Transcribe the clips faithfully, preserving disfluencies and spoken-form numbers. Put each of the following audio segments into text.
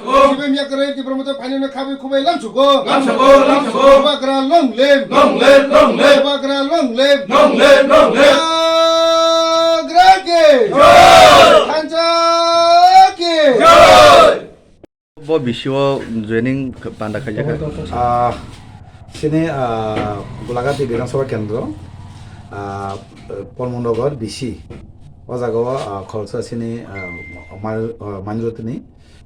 Sibem yakarwi Tipra Motha phainano khabai khubai lamsugo. Lamsugo, lamsugo. Bubagra long live. Long live, long live. Bubagra long live. Long live, long live. Bubagra ki. Jai. Thansa ki. Jai. Bo bisio joining panda khaijak. Ah, sini, ah, Gulagati Bidhan Sabha Kendro, ah, Polmon Nagar B C. O jaga o, ah, kholsa sini, ah, Mani-, ah, Manirotini.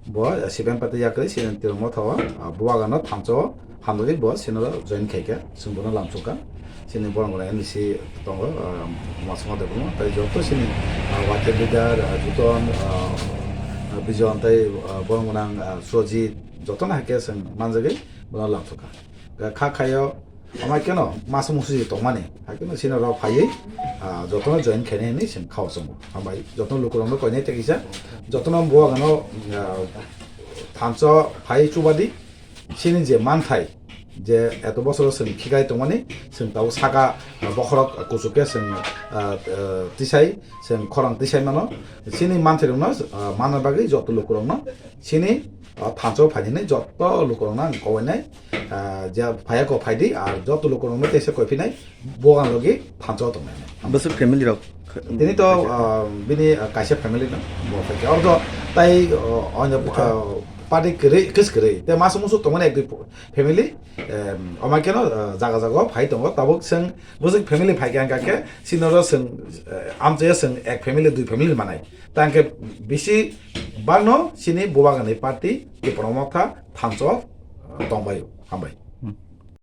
Bo, ah, Sibem Pati yakrwi sini Tipra Motha o, ah, Bubagra no thansa o. Hamdani bo sini ro join khaikha, chwng bono lamsukha. Sini borok rok N D C tongo, ah, Masuma Debbarma, tai joto sini, ah, Y K leader, ah, Juton, ah, ah, Bijon, tai, ah, borok gwnang, ah, Sojit, jotono hai khe chwng manjagwi bono lamsukha. Kha khaio, amai keno masa musu tongmani, hai keno sini rok phaiwi, ah, jotono join khainai hinwi chwng khao chwngo. Hambai, jotono lukurokno koinai tei kisa, jotono bo ano, ah, thansa phai chubadi, Chini je manthai, je eto bosoro chwng khiklai tongmani, chwng tabuk saka, ah, bokhorok kuchuk khe chwng, ah, ah, tisai, chwng khorang tisai mano. Chini manthairokno, ah, manna bagwi joto lukurokno chini, ah, thansa o phainani joto lukurokno ang kobainai, ah, je phaiya kok phaidi, ar joto lukurokno teisa koiphinai, bo ang logi thansa o tongnai. Bwswk family rok? Tini to, ah, bini, ah, kaisa family no, bo phaikha. Oro to tai, ah, onyo, ah, party kwrwi, kwrwi. Te masa musu tongmani ekdui family, em, omo keno, eh, jaga jaga o phai tongo. Tabuk chwng bwswk family phai khe, hwnkha khe, chini oro chwng, eh, amchai o chwng ek family, dui family manai. Ta hwnkhe bisi bagno chini Bubagrani party, Tipra Motha, thansa o, eh, tongbai o. Hambai.